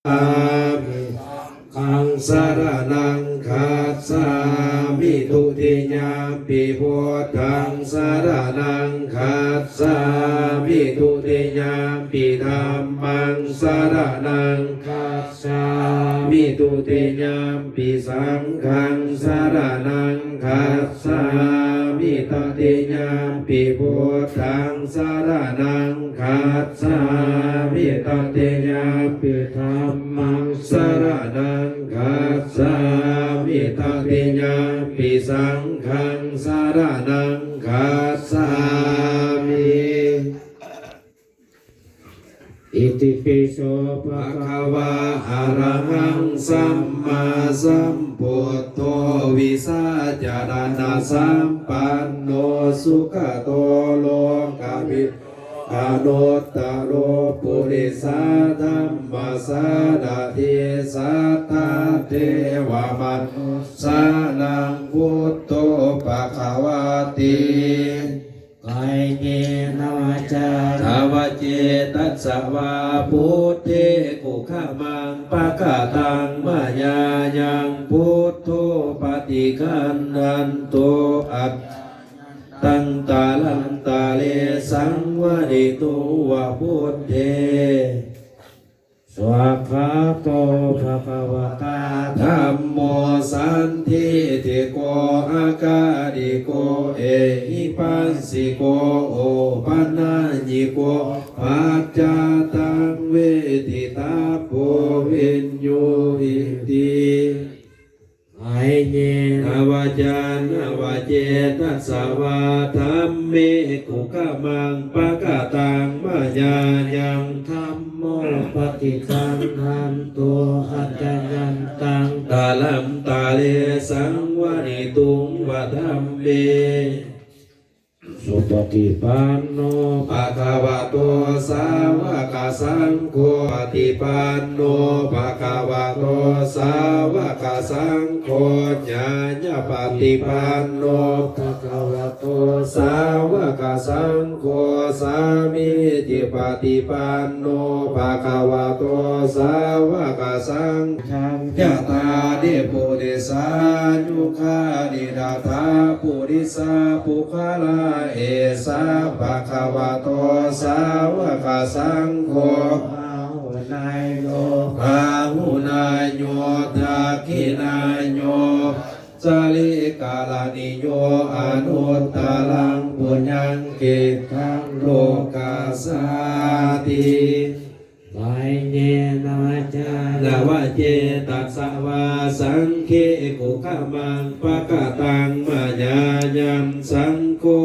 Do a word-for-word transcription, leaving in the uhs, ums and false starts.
gacchāmi. Saṅghaṃ saraṇaṃ gacchāmi. Dutiyampi buddhaṃ saraṇaṃ gacchāmi. Dutiyampi dhammaṃ saraṇaṃ gacchāmi. Dutiyampi saṅghaṃ saraṇaṃ gacchāmi. Tatiyampi buddhaṃ saraṇaṃ gacchāmi. Tatiyampi dhammaṃ saraṇaṃ gacchāmi. Tatiyampi saṅghaṃ saraṇaṃ gacchāmi. Itipi so bhagavā arahaṃ sammāsambuddho vijjācaraṇasampanno sugato lokavidū anuttaro purisadammasārathi satthā devamanussānaṃ buddho bhagavāti. Kāyena vācāya va cetasā vā buddhe kukammaṃ pakataṃ mayā yaṃ buddho paṭiggaṇhatu accayantaṃ kālantare saṃvarituṃ va buddhe. Svākkhāto bhagavatā dhammo sandiṭṭhiko akāliko ehipassiko opanayiko paccattaṃ veditabbo viññūhīti. Kāyena vācāya va cetasā vā dhamme kukammaṃ pakataṃ mayā yaṃ dhammo paṭiggaṇhatu accayantaṃ kālantare saṃvarituṃ va dhamme. Supaṭipanno bhagavato sāvakasaṅgho, paṭipanno bhagavato sāvakasaṅgho, ñāyapaṭipanno bhagavato sāvakasaṅgho, sāmīcipaṭipanno bhagavato sāvakasaṅgho, yaṃ cattāri purisayugāni aṭṭha purisapuggalā, esa bhagavato sāvakasaṅgho, āhuneyyo pāhuneyyo dakkhiṇeyyo añjalikaraṇīyo anuttaraṃ puññakkhettaṃ lokassāti. Kāyena vācāya va cetasā vā saṅghe kukammaṃ pakataṃ mayā yaṃ saṅgho